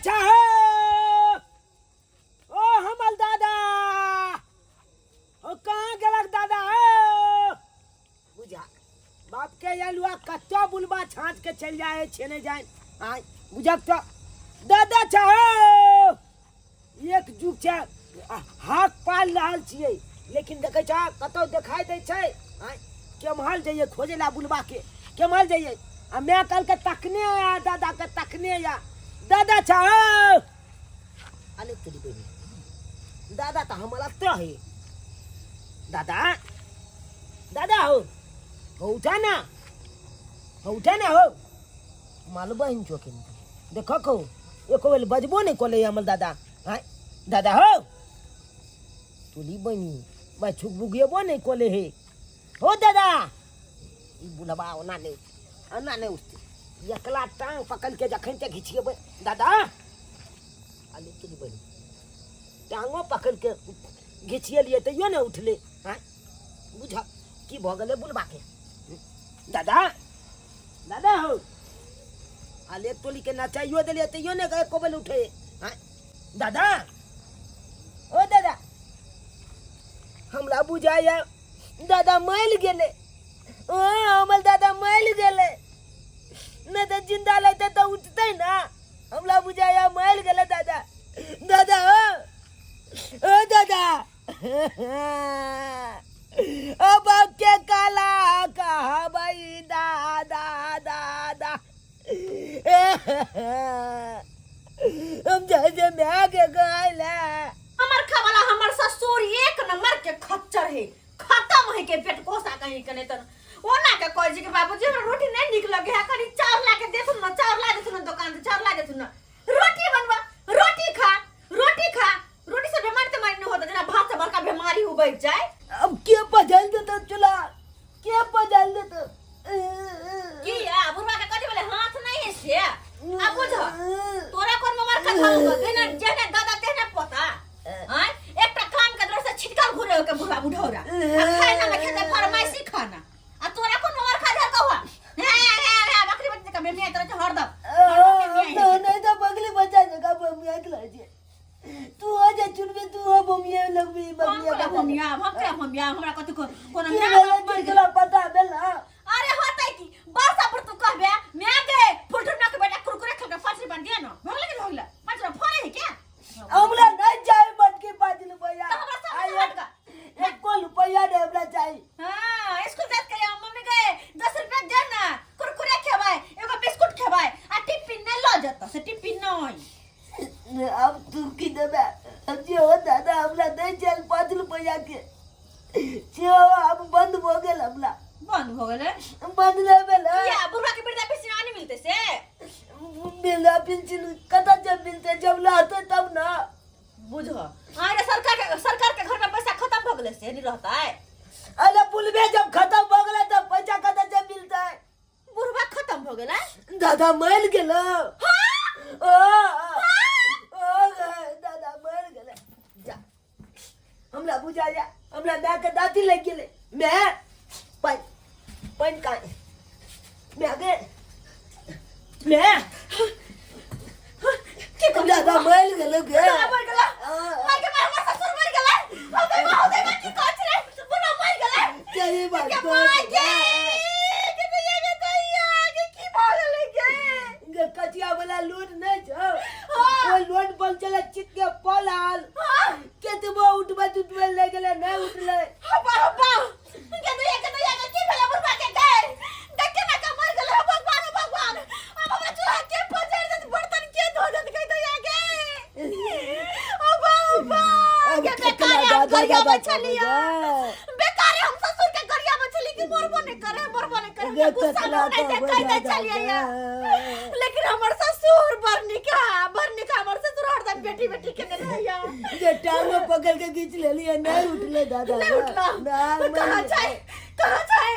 छहो ओ हमर दादा ओ कहाँ गेलक दादा हो बुझा बाप के अलुआ कत्तो बुलबा छाँच के चलि जाए छे नहीं जाए आय बुझक तो दादा छहो एक जुग छै हाक पाल रहल छियै लेकिन देखै छ कतौ देखाइ दै छै आँय केम्हर जइयै खोजै लए बुलबा के केम्हर जइयै आ माय कहलकै तखने आ दादा के तखने आ दादा छ अरे तेरी बहिनी दादा तऽ हमर एतऽ है दादा दादा हो हो उठा ना हो उठा ना हो मालूम बहिन चोके देखो को एको बेर बजबो नहीं कोले हमर दादा हाँ दादा हो तुली बनी मैं छुक बुगेबो नहीं कोले हे हो दादा ई बुढ़वा ओना नहीं ओना नहीं उठते एकला टांग पकड़ के जखन ते घिचिएबै दादा अले तुली बनी टांगो पकड़ के घिचिएलिए तैयो नहीं उठले हाँ बुझ की भऽ गेलै बुढ़वा के दादा दादा हो आले एक टोली के नचाइयो देलिए तैयो ने एको बेल उठे हाँ दादा ओ दादा हमरा बुझाया दादा मरि गेलै ओ हमर दादा मरि गेलै नहि तऽ जिंदा रहतै तऽ उठतै ने हमरा बुझाया मरि गेलै दादा दादा ओ ओ दादा अब के काला कहबै दादा दादा हम जाइ जे माय के कहै हमर खावाला हमर ससुर एक नंबर के खच्चर है खत्म है के पेट कोसा कहीं के नहीं तो ओना के कहै छै कि बाबूजी हमरा रोटी नहीं नीक लगे है कनी चाउर ला के देथुन ना चाउर ला देथुन ना दुकान से चाउर ला देथुन ना रोटी बनवा रोटी खा रोटी खा रोटी से बीमारी तमारी नहीं होता जेना भात से बड़का बीमारी हो बैठ जाए अब के बदल देता चूल्हा के बदल देता की आ बुढ़वा के कथी बोले हाथ नहीं है से आ बुझ तोरा कोन ममार का धर हो जेना जेना दादा तेना पोता हैं एकटा कान के डर से छिटकल घुरे हो के बुढ़वा बुढ़ौरा आ खाए ना खेते फरमाइशी खाना आ तोरा कोन ममार खा धर कहुआ हे हे हे बकरी बच्चे का बेमिया तोरा के हरदम तो नहीं तो बगली बच्चा जगह बमिया खिला छे तू हो जा चुनबे तू हो बमिया लगबी हम बमिया कोना बमिया हम कोना बमिया हमरा कथि को कोनो की ना भेलै मर गेल तोरा पता भेल ना अरे होतै की बरसा पर तू कहबे मैं गे फुलटुना के बेटा कुरकुरे खा के 5 रुपया दिया ना भगले के भगला 5 रुपया फोड़े है क्या हमरा नहीं चाही मटकी 5 रुपया तो हमरा सामने से हट गा। एको रुपया नहीं हमरा चाही हां स्कूल जात के मम्मी गए 10 रुपया दे ना कुरकुरे खेबै एगो बिस्कुट खेबै आ टिफिन नै ल जत से टिफिन नै अब तू की देबे अब जे हो दादा हमरा नहीं चाही 5 रुपया के से अब बंद हो गेल हमरा बंद हो गेलै बंद नहीं भेल किया बुढ़वा के वृद्धा पेंशन आने मिलते से मिलना पेंशन कतऽ जब मिलते जब रहते तब ना बुझ अरे सरकार के घर में पैसा खत्म भ गेलै से नहीं रहता है अरे पुलबे जब खत्म हो गेलै तब पैसा कतऽ से मिलते बुढ़वा खत्म भ गेलै दादा मर गेल ओ ओ दादा मर गेलै जा हमरा बुझाया हमरा माय के दाँती लागि गेलै माय पानि पानि कहाँ माय गे माय की कहू दादा मर गेलै गे दादा मर गेलै मर गेलै हमर ससुर मर गेलै हम तऽ बहुत देर की कहै छलै बुढ़वा मर गेलै सही बात के कहै माय छी। गे के दैया के दैया के की भऽ गेलै गे गे कचिया वाला लोड नहीं छौ हाँ। ओ लोड पर चले चित के पलाल हाँ। केतबो उठबै उठबै ले गेलै नहीं उठलै हब्बा हब्बा के दैया के दैया के की भेलै बुढ़वा के गे देख के ना के मर गेलै हे भगवान हे भगवान अब हमरा चूल्हा के पजरि देत बर्तन के धो देत के दैया गे अब्बा अब्बा अब के केकरा बेकारे हम दादा गरिया दादा छलिया कहबै बेकारे हम ससुर के गरिया छली कि मरबो नहीं करे मरबो नहीं करे गे हमरा गुस्सा केकरा में नहीं कहबै कह दे दादा छलिया गे। लेकिन हमर ससुर बड़ निका बड़ निका हमर ससुर हरदम बेटी बेटी के रहैया जे टांगो पकड़ के खींच लेलियै नहीं उठलै दादा नहीं उठला ना कहाँ जाए कहाँ जाए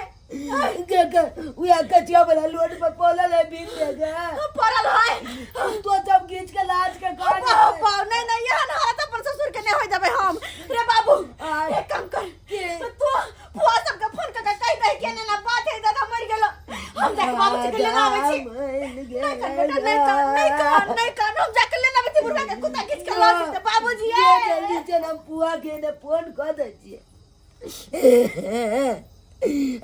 गे गे उया कचिया वाला लोड पर पलल है बीन दे गे पड़ल है तो जब खींच के लाज के काट बाप बाप नहीं नहीं यहाँ हालत अपन ससुर के नहीं होय देबै हम रे बाबू आय। एक काम कर के? तू फुआ सबके फोन कर के कहि दही के ना बात है दादा मर गेलो हम जाके बाबूजी के लेना आबै छी नहीं कर बेटा नहीं कर नहीं कर नहीं कर हम जाके लेना भऽ जेतै बाबूजी ये जल्दी से हम पुआ के ने फोन कऽ दै छियै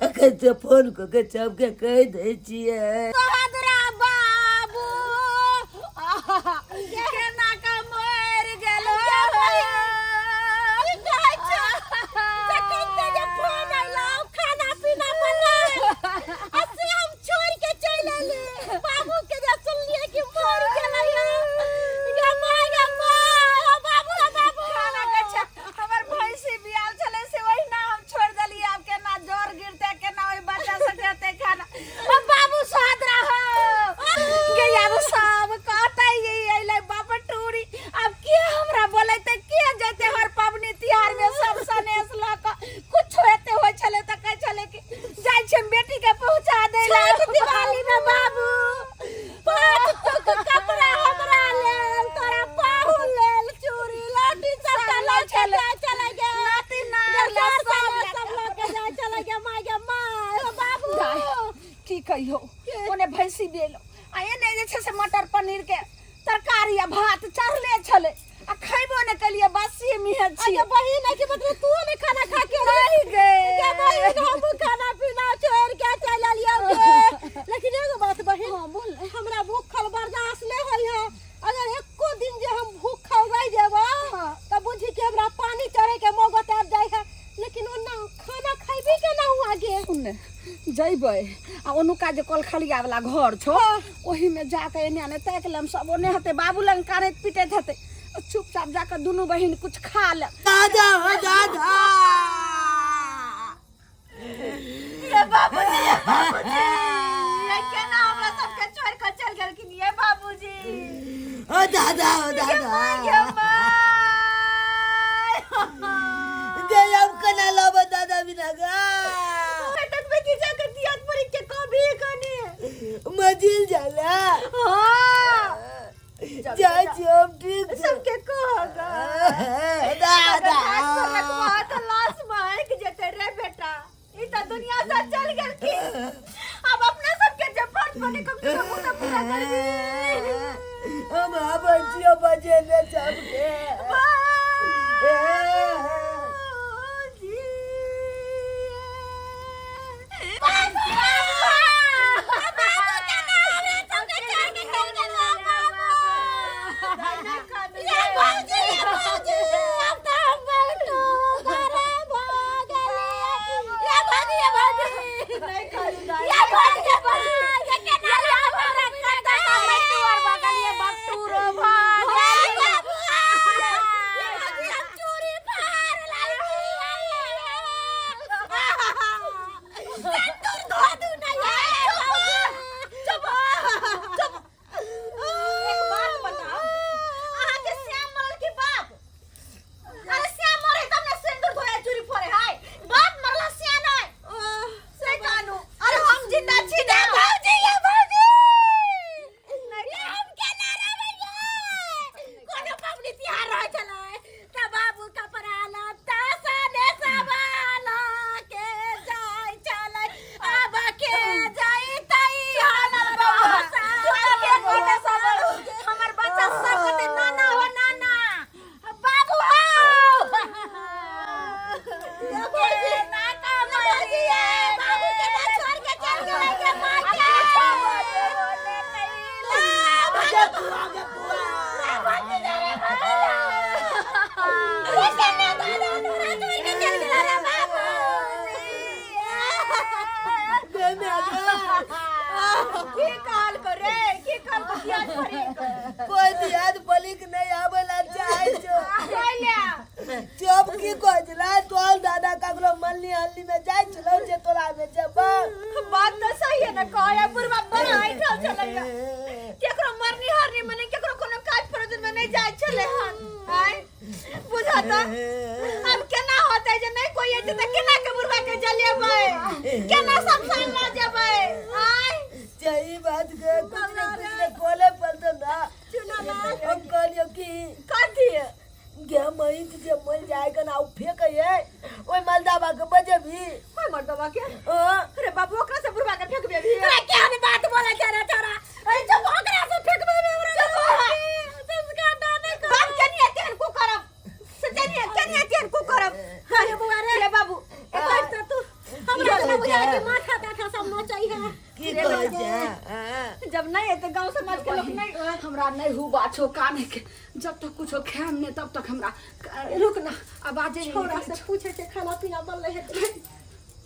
अखन से फोन कऽ के सबके कहि दै छियै। सोहदरा बाबू केना के मरि गेलो। की कहै छौ? जखन ते जे फोन अयलौ खाना पीना बना आ से हम छोड़ि के चलि एली। बाबू के जे सुनलियै कि मरि गेलै। गे माय, गे माय, ओ बाबू, ओ बाबू। खाना के छै हमर भैंसी बियाल छलै से ओहिना हम छोड़ि देलियै। आब केना जोर गिरतै, केना ओहि बच्चा सबके हेतै खाना। ओ बाबू साथ रहो गे, आब सब कहतै ई अइलै बाप टूरी। आब के हमरा बोलेतै, के जेतै हर पबनी तिहार में सब सनेस लऽ कऽ? कुछो एते होइ छलै तऽ कहै छलै कि जाइ छियै बेटी के पहुँचा दै लए। छठि दिवाली में बाबू पाँच टुक कपड़ा हमरा लेल, तोरा पाहुन लेल चूड़ी लहठी सबटा लऽ के जाय चले गे, नाती नार ले सब लऽ के जाय चले गे। माय गे माय, ओ बाबू की कहियो, ओने भैंसी बेलो आ एने जे छै से मटर पनीर के तरकारी आ भात चढ़ले छलै आ खैबो ने केलिए, बासिए मिहे छी। अरे बहिन है कि मतलब तू ने खाना खा के रहि गे। गे बहिन, हम खाना पीना छोड़ के चल एलियौ गे। लेकिन एगो बात बहिन। हाँ, बोल ने। हमरा भूखल बर्दाश्त नहीं होई है। अगर एको दिन जे हम भूखल रह जेबो त बुझी कि हमरा पानी चढ़े के मौका आबि जाय है। लेकिन ओना खाना खैबी के ना हुआ गे? सुन ने, जैबै आ ओनुका जे कलखलिया वाला घर छौ ओही में जाके एने एने ताकि लेम, सब ओने हेतै, बाबू लग कानैत पीटैत हेतै। चुपचाप जाके दुनू बहिन कुछ खा ले। दादा हो दादा। ये बाबूजी, ये बाबूजी, ये केना हमरा सबके छोड़ के चल गेलखिन ये बाबूजी? ओ दादा हो ये दादा। माय गे my. गे अब कना लब दादा बिना गा। तक बेटी जाके दियात पड़ी के कभी कनी मजिल जाला। हाँ। जाइ छी हम, ठीक छै। सबके कहगा दादा लाश महक जेतै रे बेटा। ई त दुनिया से चल गेलखिन। अब अपना सबके जे फर्ज बने कम से कम उ त पूरा करबी। हम आबै छियो बजेने सबके। बाबूजी। एक बात बताओ, अहाँके श्याम मरल के बाप? अरे श्याम मरे तब ने सिंदूर धोए चूड़ी फोड़े है। बाप मरला श्याम नहीं से कानू। अरे हम जिंदा छी ना भौजी। ये भौजी, ये हम केना रहबै ये? कोनो पबनी तिहार रहै छलै त बाबू कपड़ा लत्ता सने सवाल के जाय छलै, आब के जइतै? हमर बच्चा सब कहतै नाना हो नाना, बाबू हो। बाबू के ना छोड़ के चल गेलै गे माय के। गे पुआ, गे पुआ। गे माय गे। की कहल को रे, की कहल को दियाद पड़ी? कोई दियाद बलिक नहीं आवेला चाहे छो। कैला? चुप की कहै छलै तोहर दादा ककरो मल्ली हल्ली में जाइ छलौ जे तोरा में जेबै? बात तो सही है ना। कहे बुढ़वा बड़ा ऐठल छलैया, केकरो मरनी हरनी में नहीं, केकरो कोनो काज प्रयोजन में नहीं जाय छलै हन। आय बुझाता, अब केना होतै जे नहीं कोई एते त केना के बुढ़वा के जलेबै, केना शमशान ल जेबै? आय सही बात के कुछ न कुछ ने खोले पड़तो ना। हम कहलियो कि कथी? गे महीत जे मर जाएगा ना, उ फेंके है ओइ मलदाबा के बजेबी। कोई मर्दबा के? हाँ। अरे बाबू, ओकरा से बुढ़वा के फेंकबे भी? तोरा केहन बात बोले छे रे तोरा? अरे जब ओकरा से फेंकबे हमरा संस्कार ना नहीं। बाप के नहीं एते हमरा नहीं हुआ छो काने के जब तक कुछो खाएम नहीं तब तक हमरा रुक ना आवाजे नहीं छोरा निकलै से छौ। पूछे के खाना पीना बनले है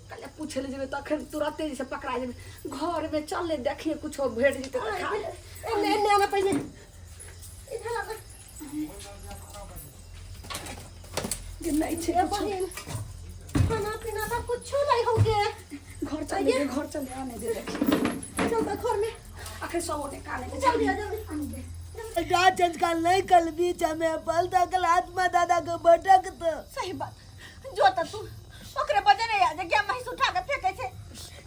कले पूछे ले जेबे तखन तुरते जे पकड़ा जेबे घर में चल ले देखिए कुछो भेट जेते तऽ खा लेबै। एने एने आना पहिले इधर आना जे नहीं छै ए कुछो। बहिन खाना पीना तो कुछो नहीं हो गे घर चल ले घर चल ले आने दे देखिए चल तो घर में अखन सब ओने काने के जल्दी आ जल्दी जा संस्कार नहीं कल बीच हमें पल तक आत्मा दादा के भटक तो सही बात जो त तू ओकरे बजे नहीं आ जे गाय महींस उठा के फेंके छै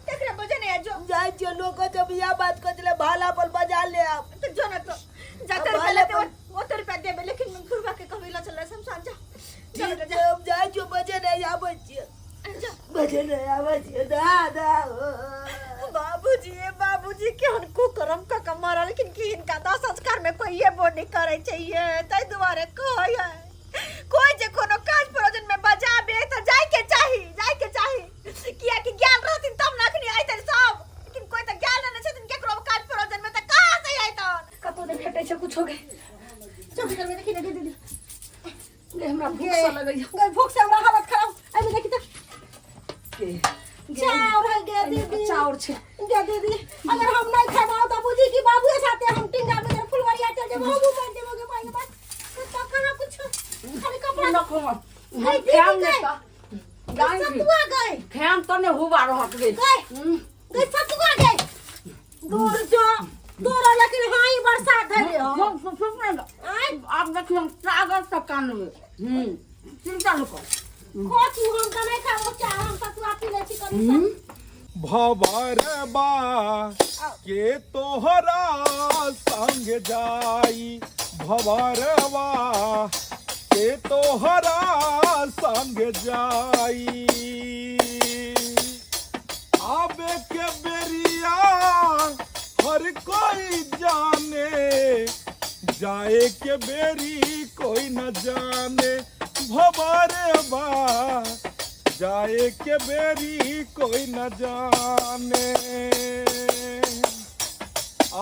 तेकरे बजे नहीं आ जो जाए छियै लोक जब यह बात कर दिले भाला पर बजा ले आप तो जो ना तो जाते अब रुपया भाला लेते पर- वो तो रुपया देबे लेकिन बुढ़वा के कहबे ल चल शमशान जा चल ठीक जा छै हम जाइ छियै बजे नहीं आबै छियै जा बजे नहीं आबै छियै दादा बाबूजी ए बाबूजी केहन कुकर्म कऽ के मरलखिन कि हिनका दाह संस्कार में कोई एबो नहि करै छै ये ताहि दुआरे कहै है कोई जे कोनो काज प्रयोजन में बजाबे तऽ जायके चाही जायके चाही कियाकि गेल रहथिन तब ने अखनी अयतन सब लेकिन कोई तऽ गेल नहि छथिन केकरो काज प्रयोजन में तऽ कहाँ से अयतन कतौ नहि भेटै छै कुछो के चल भीतर में देखी ना दीदी गे हमरा भूख सा लगैया गई भूख से हमरा हालत खराब अभी देखी तो चाउर है गे दीदी चाउर छै गे दीदी अगर हम नहीं खेबाओ तो बुझी कि बाबूए साथे हम टिंगा में फुलवरिया चल जेबो हम मर जेबो गे माई के पास तो कहाँ कुछ खाली कपड़ा नको गई हम दीदी खाम गई नहि तऽ गई सतुआ गई खाम तऽ नहि हुबा रहत गे गई गई सतुआ गई दूर जो दूर लेकिन हाँ ही बरसात है आय आब देखियौ हम कागज तक कानबै हूँ चिंता नहि कर खो तू हम तऽ नहि खाबो चाह हम सतुआ पी लै छी कनी भवरबा के तोहरा संग जाई भवरबा के तोहरा संग जाई आबे के बेरिया हर कोई जाने जाए के बेरी कोई न जाने भवरबा जाए के बेरी कोई न जाने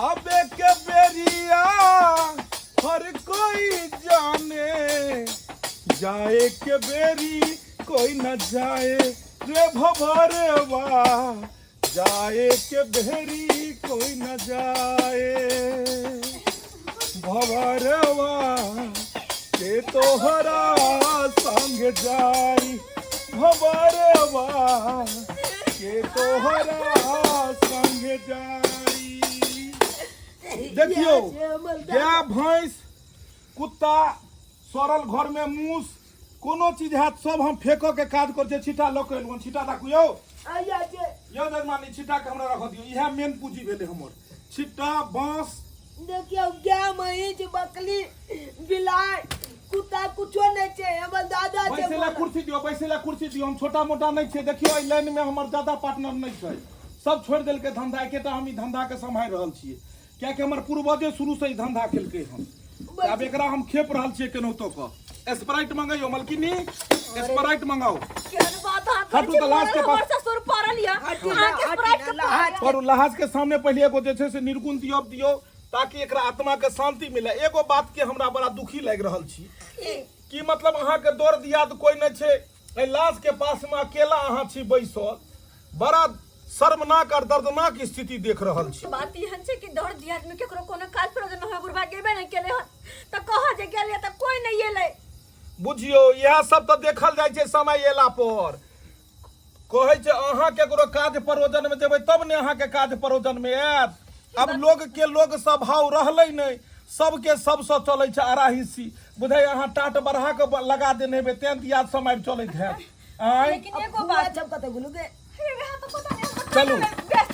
आबे के बेरिया हर कोई जाने जाए के बेरी कोई न जाए रे भभरवा जाए के बेरी कोई न जाए भवरवा के तोहरा संग जाई भवरवा के तोहरा संग जाई देखियौ गाय भैंस कुत्ता सड़ल घर में मूस कोनो चीज हैत सब हम फेंकऽ के काज करै छियै छिट्टा लऽ कऽ एलहुँ हन छिट्टा राखू यौ यौ जजमानी छिट्टा के हमरा रखऽ दियौ इएह मेन पूँजी भेलै हमर छिट्टा बाँस देखियौ गाय महींस बकरी बिलाइ कुत्ता कुछो नहि छै हमर दादा छै बैसै लए कुर्सी दियौ बैसै लए कुर्सी दियौ हम छोटा मोटा नहि छियै देखियौ एहि लाइनमे हमर ज्यादा पार्टनर नहि छै सब छोड़ि देलकै धंधा एकेटा हम ई धंधाके सम्हारि रहल छियै कियाकि हमर पूर्वजे शुरूसँ ई धंधा केलकै हन तऽ आब एकरा हम खेप रहल छियै केनाहितो कऽ स्प्राइट मंगैयौ मलकिनी स्प्राइट मंगाउ केहन बात अहाँ करै हटू छी तऽ लाश के हमर पास ससुर पड़ल यऽ हटू ना, अहाँके हटू स्प्राइट ना, के लहाज पर लहाज के सामने पहिले एगो जे छै से निर्गुण दियौ दियौ ताकि एकरा आत्मा के शांति मिले एगो बात के हमरा बड़ा दुखी लागि रहल छी कि मतलब अहाँके दौड़ दियाद कोई नहि छै एहि लाश के पास में अकेला अहाँ छी बैसल बड़ा शर्मनाक और दर्दनाक स्थिति देख रहल छी बात एहन छै कि दौड़ दियाद में केकरो कोनो काज प्रयोजन में बुढ़बा गेबे नहि केलै हन तऽ कह जे गेलियै तऽ कोई नहि एलै बुझियौ इएह सब तऽ देखल जाइ छै समय एला पर कहै छै अहाँ केकरो काज परोजन में जेबै तब ने अहाँके काज परोजन में आयत आब लोग के लोग स्वभाव रहलै नहि सबके सबसँ चलै छै अराहिसी बुझाइ अहाँ टाट बढ़ा कऽ लगा देने हेबै तें दियाद सब आबि चलैत हैत आँय लेकिन एगो बात सब कतऽ गेलु गे हे वएह तऽ पता नहि हम चलू। व्यस्त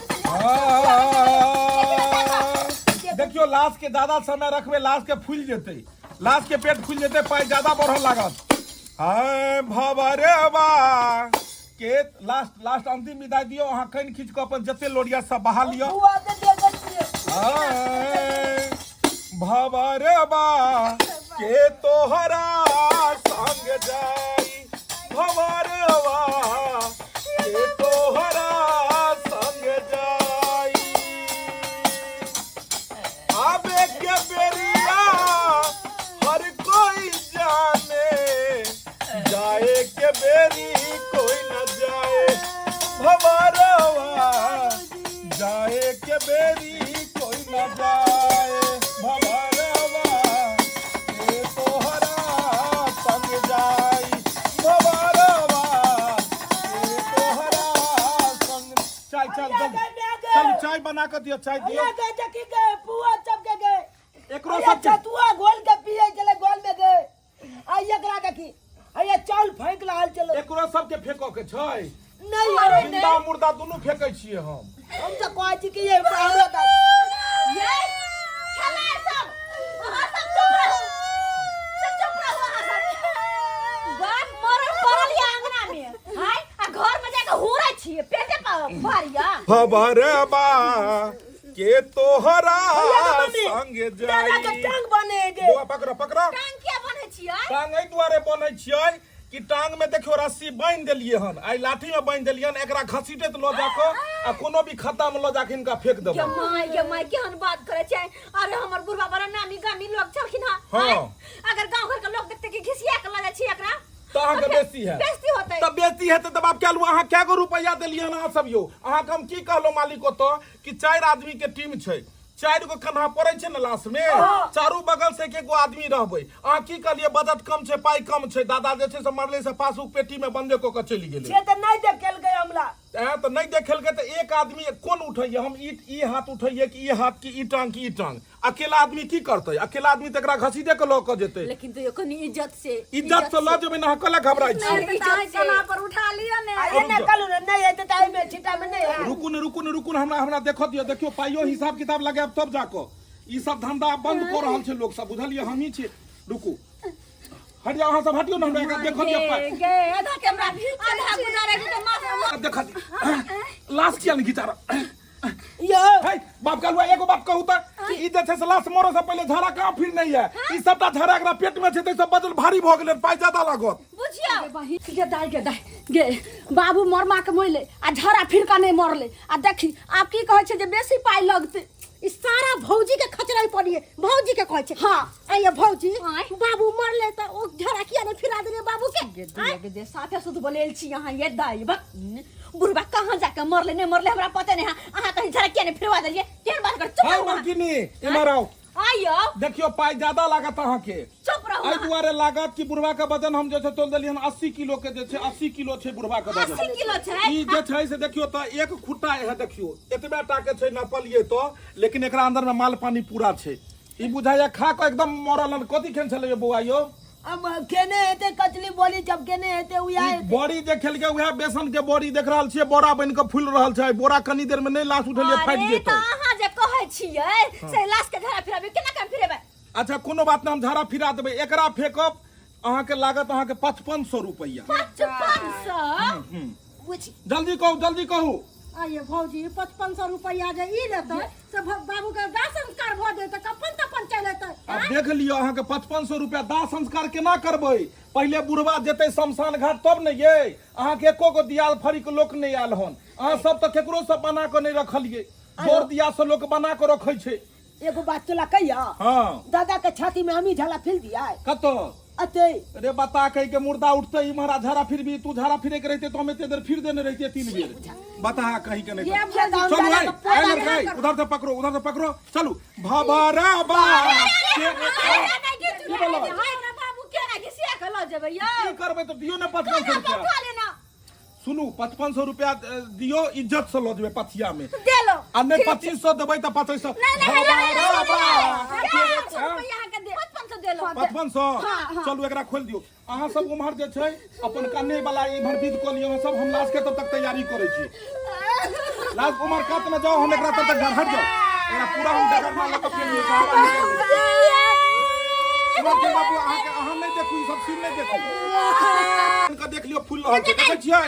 छलियै देखियौ लाश के ज्यादा समय रखबै लाश के फूलि जेतै लाश के पेट फूलि जेतै पाइ ज्यादा बढ़ऽ लागत हाय भवरवा के लास्ट लास्ट अंतिम विदाई दियौ अहाँ कनि खींच कऽ अपन जते लोरिया सब बहा लिअ बुआ के देखै छियै हाय भवरवा के तोहरा संग जाई भवरवा के तोहरा संग जाई आबे के बेरी चाय बना के दियो, चाय दियो। अरे गए देखी गए पुआ चपके गए। एकरो अरे सब चतुआ घोल के पिए चले गोल में गए। आ एकरा देखी अरे चावल फेंक रहल चलो। एकरो सबके फेंको के छै। नहीं अरे जिंदा मुर्दा दुनू फेंकै छियै हम। हम तो कहै छी कि ये हमरा तऽ ये खेला सब अहाँ सब चुप रहू, सब चुप रहू अहाँ सब। बाप मरल पड़ल या अंगना में हाय आ घर में जाके हुरै छियै पेटे पर भारिया। खबर बा के तोहरा मम्मी, संग दादा के जाई। टांग बनेगे। बौआ पकड़ पकड़। टांग किया बन्है छियै? टांग एहि दुआरे बन्है छियै कि टांग में देखियो रस्सी बान्हि देलियै हन, आइ लाठी में बान्हि देलियै हन, एकरा घसीटैत लऽ जाकऽ आ कोनो भी खत्ता में लऽ जाकऽ हिनका फेंक देबै। गे my, गे my, केहन बात करै छै। अरे हमर बुढ़वा बड़ा नामी गामी लोग छलखिन हँ। हाँ। आँय, अगर गांव घर के लोग देखते कि घिसिया के लऽ जाइ छी एकरा तऽ अहाँके बेसी है। बेइज्जती होतै। तऽ बेसी हेतै तऽ बाप कहलहुँ अहाँ कए गो रुपैआ देलियै हन अहाँ सब यौ? अहाँके हम की कहलहुँ मालिक ओतऽ कि 4 आदमी के टीम छै, 4 गो कन्हा पड़ै छै ने लाश में, चारू बगल से एक एक गो आदमी रहबै। अहाँ की कहलियै बजट कम छै, पाइ कम छै। दादा जे छै से मरले से पासबुक पेटी में बंदे कऽ के चलि गेलै। से तऽ नहि देखेलकै हमरा। तैं तऽ नहि देखेलकै तऽ एक आदमी कोन उठैया, हम ई हाथ उठैया कि ई हाथ कि ई टांग कि ई टांग। अकेला आदमी की करतै? अकेला आदमी तऽ एकरा घसीटे के लऽ कऽ जेतै। लेकिन तैयो कनी इज्जत से, इज्जत से लऽ जेबै ने, अहाँ कला घबराइ छी? अरे तऽ अहाँ कला पर उठा लिअ ने। अरे रुक ना जाउ। कहलहुँ ने, नहि हेतै तऽ एहिमे छिट्टा मे नहि हैत। रुकू ने, रुकू ने, रुकू ने, हमरा हमरा देखऽ दिअ। देखियौ पाइयो हिसाब किताब लगायब तब जाकऽ। ई सब धंधा बंद कऽ रहल छै लोक सब, बुझलियै? हमही छी। रुकू, हट जाउ अहाँ सब, हटियौ ने, हमरा एकरा देखऽ दिअ पाइ। गे आधा के हमरा आधा गुजारे के तऽ माथ देखऽ दिअ। लाश किया नहि घिचा रहल? यो है बाप कहलुआ एगो बात कहू तऽ ई जे छै से लाश मरऽ से पहिले झाड़ा कहाँ फिर नहीं है। ई सबटा झाड़ा एकरा पेट में छै तऽ सब वजन भारी भऽ गेलै, पाइ ज्यादा लागत। बुझियौ गे दाइ, गे दाइ, गे बाबू मरमा के मोइले आ झाड़ा फिर के नहीं मरले। आ देखी आब की कहै छै जे बेसी पाइ लगतै। ई सारा भौजी के खचराई पड़िए, भौजी के कहै छै। हाँ। आइए भौजी, आँय। बाबू मरले तऽ ओ झाड़ा किया नहीं फिरा देलियै बाबू के? गे दाइ, गे दाइ, साफे शुद्ध बोलेल छी अहाँ ये दाइ। बक बुढ़बा कहाँ जाके मरले नहीं मरले हमरा पते नहीं है। अहाँ कहीं झाड़ा किया नहीं फिरवा देलियै? केहन बात कर, चुप हाय रहू अहाँ। मलकिनी, इम्हर आउ। आइयो। देखियो पाइ ज्यादा लागत अहाँके। चुप रहू एहि अहाँ। दुआरे लागत कि बुढ़वा के वजन हम जे छै तोल देलियै हन 80 किलो के, जे छै 80 किलो छै बुढ़वा के वजन। 80 किलो छै? ई जे छै से देखियो तऽ एक खुट्टा है, देखियो एतबे टा के छै नपलियै तऽ, लेकिन एकरा अंदर में माल पानी पूरा छै। ई बुझाइया खा कऽ एकदम मरल हन। कथी खेन छलै यौ बौआ यौ? अब केने हेतै कचली बोली जब केने हेतै उया ई बड़ी जे खेलकै उएह बेसन के बड़ी देख रहल छियै, बोरा बनि कऽ फूलि रहल छै। बोरा कनी देर में नहि लाश उठेलियै फाटि अरे जेतै। तऽ अहाँ जे कहै छियै से लाश के झाड़ा फिराबी, केना केना फिरेबै? अच्छा कोनो बात नहि, हम झाड़ा फिरा देबै। एकरा फेकब अहाँके लागत अहाँके 5500 रुपैआ। 5500? बुझी। जल्दी कहू, जल्दी कहू। आइए भौजी, 5500 रुपैआ जे ई लेतै से बाबू के दाह संस्कार भऽ जेतै, कफन तफन चलि एतै। आब देख लियौ अहाँके 5500 रुपैआ दाह संस्कार केना करबै? पहिले बुढ़वा जेतै शमशान घाट तब ने ये। अहाँके एको गो दियाल फरीक लोक नहि आयल हन। अहाँ सब तऽ केकरो सब बना कऽ नहि रखलियै। बर दिया से लोक बना कऽ रखै छै। एगो बात तोला कहिया? हाँ। दादा के छाती में हमी झाला फिल दिया है। कतौ? अते। रे बता कह के मुर्दा उठते इम्हर झाड़ा फिर भी, तू झाड़ा फिरे के रहते तो हम एते देर फिर देने रहते 3 बेर। बता कहीं के नहीं। ये भौजी, चलू, दादा आई, के पोता आई लड़का, आई, उधर से पकड़ो, उधर से पकड़ो, चलू। भबरा बा। की बोलो? बाबू केना घिसिया के लऽ जेबै यौ? की करबै तऽ दियौ ने 5500 रुपया। उठा लेना। सुनू, 5500 रुपया दियौ, इज्जत से लऽ जेबै पथिया में। देलो। आ नहि 2500 देबै तऽ 2500। नहीं, नहीं, नहीं, नहीं, नहीं, नहीं, नहीं, हाँ? 5500 देलो। 5500? चलू एकरा खोलि दियौ। अहाँ सब उम्हर जे छै अपन कन्ने वाला इम्हर विध कऽ लियौ। अहाँ सब, हम लाश के तब तक तैयारी करै छी। लाश उम्हर कात में जाओ, हम एकरा तब तक घर हट जाओ। एकरा पूरा हम डगरमा लऽ कऽ फेर सहारा निकालि दै छी। इम्हर के बाबू, अहाँके अहाँ नहि देखू, ई सब सीन नहि देखू। इनका देख लियौ, फूल रहल छै, देखै छियै?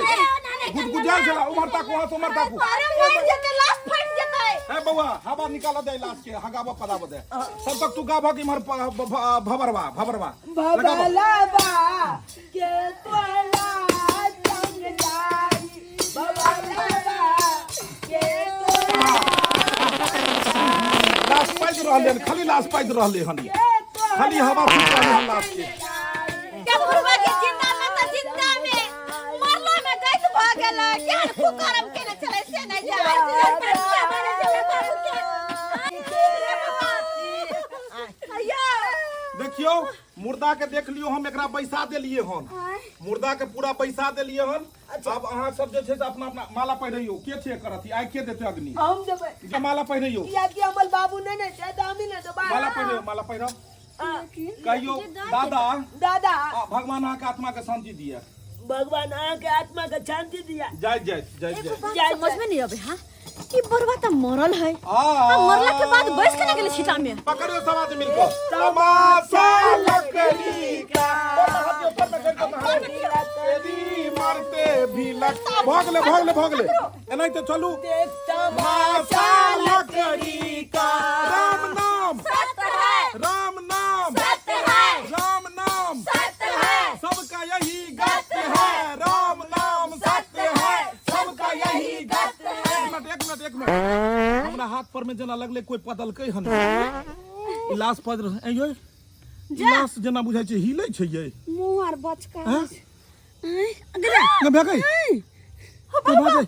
गुदगुजायल छला। उम्हर ताकू, अहाँ से उम्हर ताकू। अरे मरि जेतै, लाश फाटि जेतै। ए बौआ, हवा निकाल दे लाश के, हगाबऽ पदाबऽ दे। सब तक तू गाबक इम्हर भबरवा भबरवा लगाबऽ। भबलबा के तोला संग जाई, भबलबा के तोला लाश पाइद रहलै हन, खाली लाश पाइद रहलै हन, ई। खाली हवा फूक रहलै हन लाश के। के बुढ़वा के जिंदा में त जिंदा में मरलो में गैस भ गेल। केहन कुकर्म केने छलै से नहि जाने। देखियौ मुर्दा के देख लियौ, हम एकरा बैसा देलियै हन, मुर्दा के पूरा बैसा देलियै हन। आब अहाँ सब जे छै से अपना अपना माला पहिरैयौ। के छै एकर अथी? आइ के देतै अग्नि? हम देबै। जे माला पहिरैयौ। कियाकि हमर बाबू नहि ने छै तऽ हमही ने देबै। माला पहिरैयौ, माला पहिरब। कहियौ दादा। दादा। आ, भगवान अहाँके आत्मा के शांति दिए। भगवान अहाँके आत्मा के शांति दिया। जाइत जाइत जाइत एगो जाइत बात जाय समझ में नहीं आवे। हाँ, कि बरवा त मरल है आ आ मरला के बाद बैस के ना गेले छिटा में। पकड़ियो सब आदमी मिलकर तमाशा लकड़ी का तेरी मरते भी लग भऽ गेलै, भऽ गेलै, भऽ गेलै। एनाहिते चलू। देख तमाशा लकड़ी का। राम नाम सत्य है, राम नाम सत्य है, राम नाम सत्य है, सबका यही गत है। राम नाम सत्य है, सबका यही गत है। एक मिनट, एक मिनट, एक मिनट। हमरा हाथ पर में जेना लगले कोई पदलकै हन। ई लाश पद रह ऐ, ई लाश जेना बुझाइ छै हिलै छै यै। मुँह आर बचका। हैं? अगला ने भए गई, ने भए गई।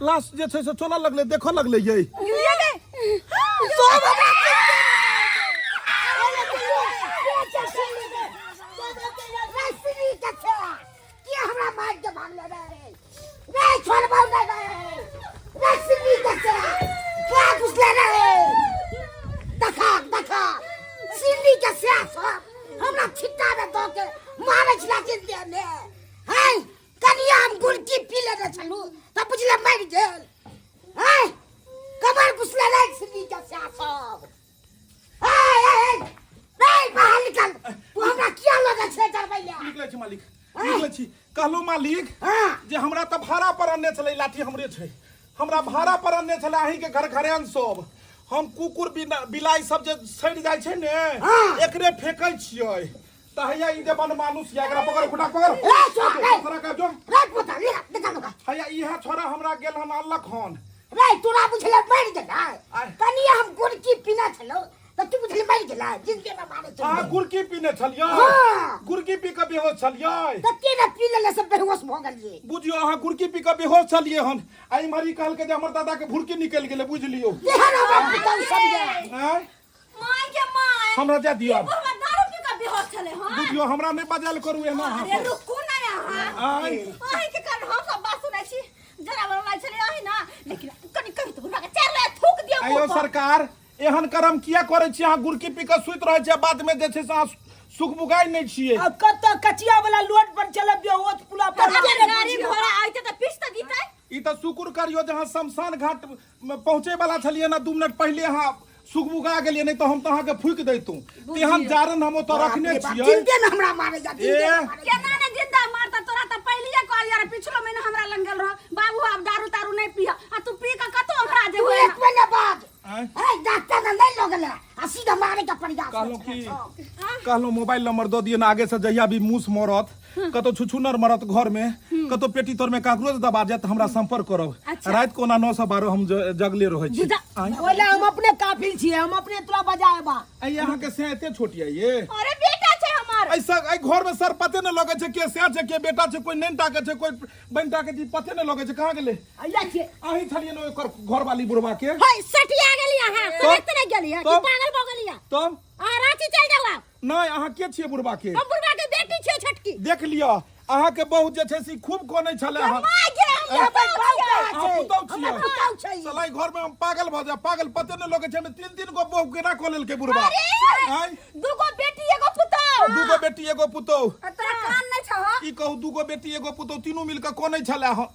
लाश जे छै से चलऽ लगलै, देखऽ लगलै यै। हमरा छिट्टा में दऽ के मारै छला जिंदे में है। कनिया हम गुलकी पी लेने छलहुँ तऽ बुझले मरि गेल है। कमर घुसले रे सिल्ली के स्या सब। ए ए ए रे, बाहर निकल। तू हमरा किया लगे छै डरबै ले? निकलै छी मालिक, निकलै छी। कहलहुँ मालिक हाँ। जे हमरा तऽ भाड़ा पर अनने छलै, लाठी हमरे छै, हमरा भाड़ा पर अनने छलै अहींके घर घरेन सब। हम कुकुर बिलाइ सब जे सड़ि जाइ छै ने, हाँ। एकरे फेकै छियै। तऽ हैया ई जे बनमानुस या, एकरा पकड़, खुटा पकड़। ए, छोड़, ए। छोड़ा के जो। रे पुता, ले निकल ओकरा। हैया इहे छोड़ा हमरा गेल हन अनलक हन। रे तोरा बुझले मरि गेलै। आय। कनिया हम गुड़की पीने छलहुँ तऽ तू बुझले मरि गेलै, जिंदगी में मारे छलहुँ। अहाँ गुड़की पीने छलियै? हाँ। गुड़की पी कऽ बेहोश छलियै? तऽ के ने पी लेले से बेहोश भऽ गेलियै। बुझियौ अहाँ गुड़की पी कऽ बेहोश छलियै हन आ इम्हर ई कहलकै जे हमर दादा के भुरकी निकलि गेलै, बुझि लियौ। केहन हमरा पुतहु सब ये। आँय? माय के माय, हमरा जा दियौ आब। बुढ़वा दारू पी के बेहोश छलै हन। बुझियौ हमरा नहि बजायल करू एना अहाँ अरे सब। रुकू ना अहाँ। आँय? अहीं के कारण हम सब बात सुनै छी। जरा बड़ा छलै अहीं ना, लेकिन कनि कहि तऽ बुढ़वा के चारि बेर थूक दियौ आइयो मुँह पर। सरकार, एहन कर्म किया करै छी अहाँ? गुड़की पी कऽ सुति रहै छी आ बादमे जे छै से अहाँ सुखबुगाइ नहि छियै। आ कतऽ कचिया वाला लोड पर चलब बेहोश पुला पर। अगर गाड़ी घोड़ा आइते तऽ पीस तऽ दितै। ई तऽ शुक्र करियौ जे अहाँ शमशान घाट मे पहुँचे वाला छलियै ने, 2 मिनट पहिले अहाँ सुखबुगा गेलियै, नहि तऽ हम तऽ अहाँके फूकि दैतहुँ। तेहन जारन हम ओतऽ रखने छियै। जिंदे में हमरा मारे जा, जिंदे में मारे जा। केना ने जिंदा मारता तोरा? तऽ पहिलिये कहलियै रे, पिछलो महीना हमरा लग गेल रह बाबू, आब दारू तारू नहि पिह। आ तू पी कऽ कतौ ओंघरा तू जेबो। एक महीना बाद आँय? ए डॉक्टर ने नहीं लगल आ सीधा मारे के प्रयास। कहलहुँ कि कहलहुँ मोबाइल नंबर दऽ दिअ ने, आगे से जहिया भी मूस मरत, कतौ छुछुनर मरत, घर में कतौ पेटी तर में काकरोच दबा जायत, हमरा संपर्क करब। राति कोना 9 से 12 हम जगले रहै छी। आँय? ओला हम अपने काफिल छियै, हम अपने तोरा बजाएबा। आइ अहाँके से एते छोट ये ये? अरे बेटा छै हमर। ऐसा एहि घर में सर पते ने लगै छै के सैं छै के बेटा छै, कोई नैन टाके छै कोई बनि टाके छै, पते ने लगै छै। कहाँ गेलै? अइया छियै। अहीं छलियै ने ओकर घरवाली बुढ़वा के? हे सटिया गेली अहाँ, तब? समझते नहीं गेली कि तब? पागल भऽ गेली। तब आ रांची चल जाओ आप। नहि, अहाँ के छियै बुढ़वा के? हम बुढ़वा के बेटी छियै छोटकी। देख लिअ, अहाँ के बहू जे छै से खूब कोनै छलै हन। माय गे, हम ऐ, पुतहु छियै। अहाँ पुतहु छियै? हमर पुतहु छै। साला ई घर में हम पागल भऽ जायब, पागल। पते नहि लगै छै एहिमे तीन तीन गो बहू केना कऽ लेलकै बुढ़वा। अरे आँय? दूगो बेटी एगो पुतहु। दूगो बेटी एगो पुतहु। आ तोरा कान नहि छौ? ई कहू, दूगो बेटी एगो पुतहु तीनू मिल कऽ कोनै छलै हन।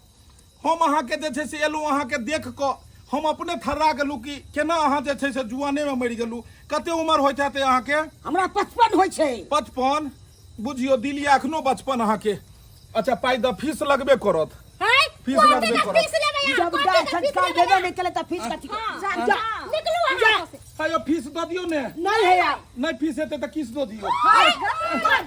हम अहाँके जे छै से एलहुँ, अहाँके देख कऽ हम अपने थर्रा गेलहुँ कि केना अहाँ जे छै से जुआनेमे मरि गेलहुँ। कते उमर होइत हेतै अहाँके? हमरा 55 होइ छै। 55, बुझियौ दिल यऽ एखनो बचपन अहाँके। अच्छा पाइ दऽ, फीस लगबे करत। हैं? फीस कोन लगबे टका करत। फीस लेबै अहाँ? जब कोन दाह टका फीस संस्कार लेबै देबे अहाँ? नहि केलै तऽ फीस कथी के? जा, जा, निकलू अहाँ एतऽ से। आइयो फीस दऽ दियौ ने। नहि है आब। नहि फीस हेतै तऽ किछु दऽ दियौ। मार, मार,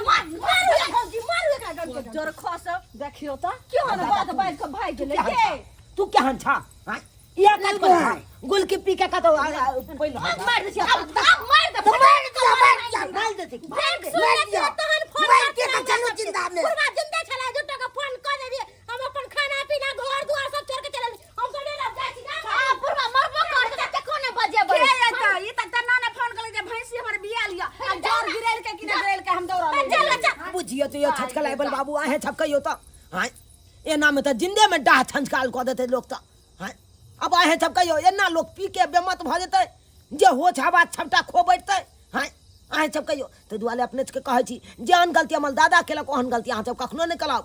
मार, मारू एकरा, मारू एकरा डंके डंके। जोर खस देखियो तऽ क्यों ने बात बाज के भाग गेलै के? तू केहन छा? आँय? इएह काज कर गुलकी पी के कतौ पहिल मार दे, आब आब मार दे। तऽ मारि दिअ, मारि दिअ, मारि देतै। भाग मारि दिअ। तहन फोन मारि दिअ तऽ चलू जिंदा मे। बुढ़वा जिंदा छला जो टका फोन क देलिए, हम अपन खाना पीना घर दुआर सब छोड़ के चलल। हम तो नहीं जाइ छी। आ बुढ़वा मरबो कर त कोने बजेबै के एतै? ई तऽ तना ने फोन केलक जे भैंसी हमर बिया लिअ आ जर तो यो छचकल आबल बाबू आहे छपकइयो तऽ आँय एना में तऽ जिंदे में डाह छंचकाल कऽ देतै लोक तऽ आँय अब आहे छपकइयो एना लोक पी के बेमत भऽ जेतै जे होश हवा छपटा खो बैठतै आँय आहे छपकइयो ताहि दुआरे अपने सबके कहै छी जेहन गलती हमर दादा केलक ओहन गलती अहाँ सब कखनो नहि कराउ।